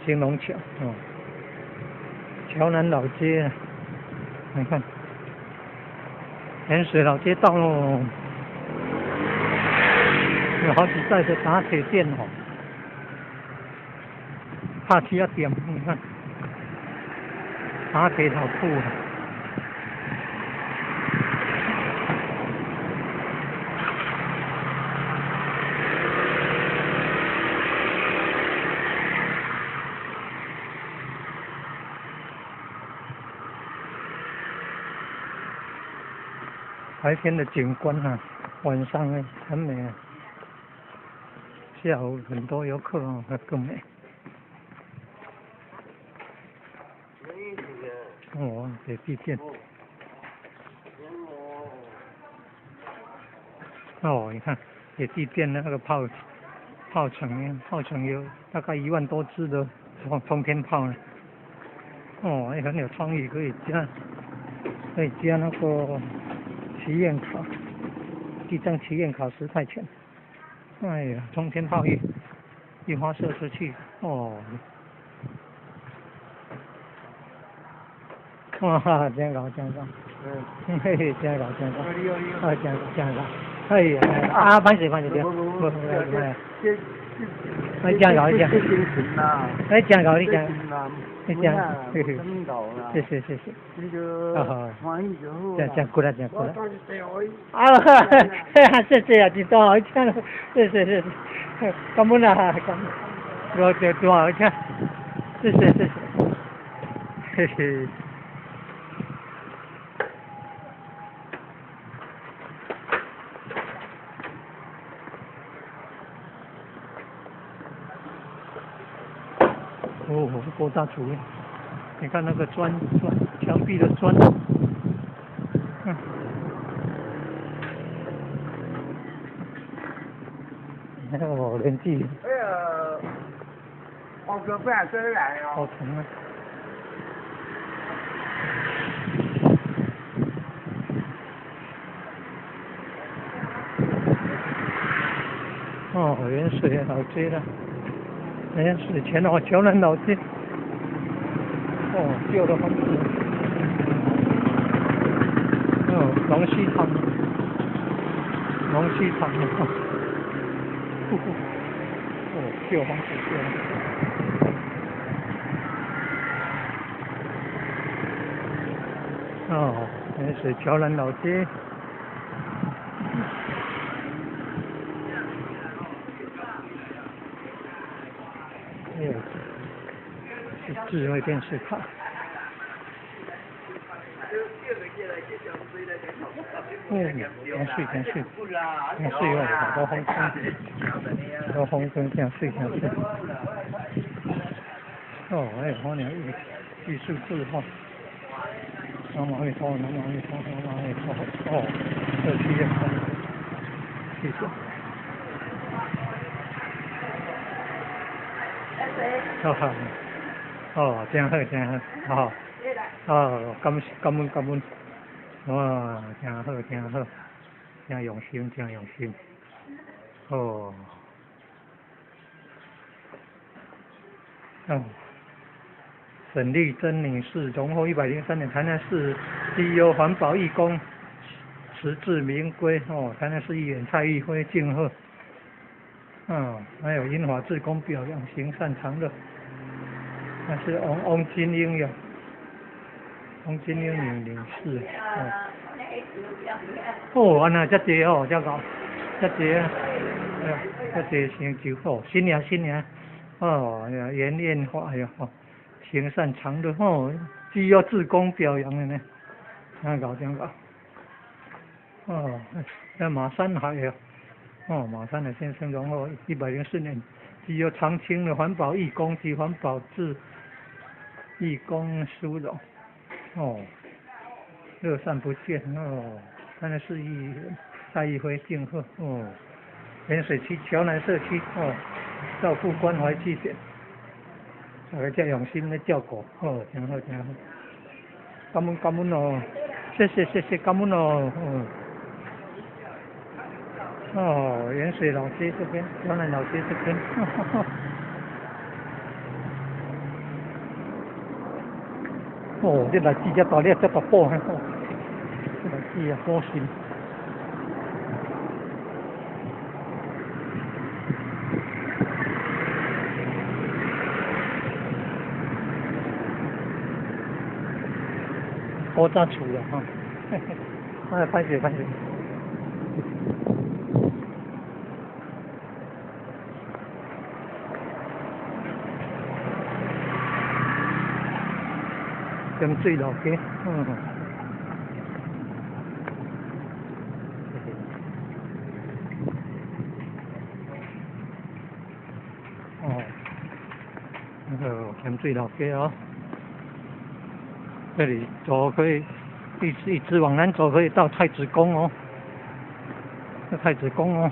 兴隆桥哦，桥南老街，你看，盐水老街到喽，有好几代的打铁店哦，拍铁仔店，你看，打铁老铺。白天的景观啊，晚上呢很美啊。下午很多游客哦，会更美。哦，铁地店。哦，你看铁地店的那个炮炮城，炮城有大概1万多支的冲天炮呢。哦，也很有创意，可以加那个祈愿卡，一张祈愿卡10块钱。哎呀，冲天炮一发射出去，哦，哇哈，真𠢕真𠢕，嘿嘿，真𠢕真𠢕，啊真真𠢕，哎呀，啊歹勢歹勢對，無無無，哎真𠢕你真，哎真𠢕你真，你真，嘿嘿，謝謝謝謝。真真骨力真骨力。啊哈，謝謝啊，真大好聽，謝謝謝謝，感恩啊，感恩，我就大好聽，謝謝謝謝，嘿嘿。哦，郭大厨，你看那個磚牆壁的磚，嗯，哦，連地。哎呀，我哥不愛這來哦。好疼啊！哦，鹽水老街了，鹽水前哦，橋南老街。哦，舊的房子。哦，龍鬚糖，龍鬚糖，哦，舊房子，舊房子。哦，鹽水橋南老街。哎呦，是智慧電視卡。嗯，真水真水，真水哦，好多風箏，好多風箏，真水真水。哦，哎，好娘藝術字畫，南無阿彌陀佛，南無阿彌陀佛，南無阿彌陀佛。哦，這七月份，謝謝。哈哈，哦，真好真好，好，哦，感感恩感恩。哇，真好真好，真用心真用心，哦，哦，沈麗珍女士榮獲103年台南市績優環保義工實至名歸哦，台南市議員蔡玉輝敬賀，嗯，還有英華志工表揚行善長樂，那是王王金英呀。王金英女士，哦，哦，按呢，遮濟哦，遮𠢕，遮濟啊，遮濟成就哦，新娘新娘，哦，嚴艷華呀，哦，行善長樂哦，需要志工表揚的呢，真𠢕真𠢕，哦，那馬山海呀，哦，馬山海先生榮獲104年具有長青的環保義工及環保志義工殊榮。哦，樂善不見哦，台南市議員蔡玉輝敬賀哦，鹽水區橋南社區哦，照顧關懷據點，大家遮用心咧照顧，哦，真好真好，感恩感恩哦，謝謝謝謝感恩哦，嗯，哦，鹽水老街這邊，橋南老街這邊，哈哈哈。哦，這荔枝遮大粒，遮大寶嘿，哦，這荔枝啊，好新。古早厝啦吼，哎，歹勢歹勢。鹹水老街，嗯。哦，那個鹹水老街哦，這裡走可以一直一直往南走，可以到太子宮哦，太子宮哦。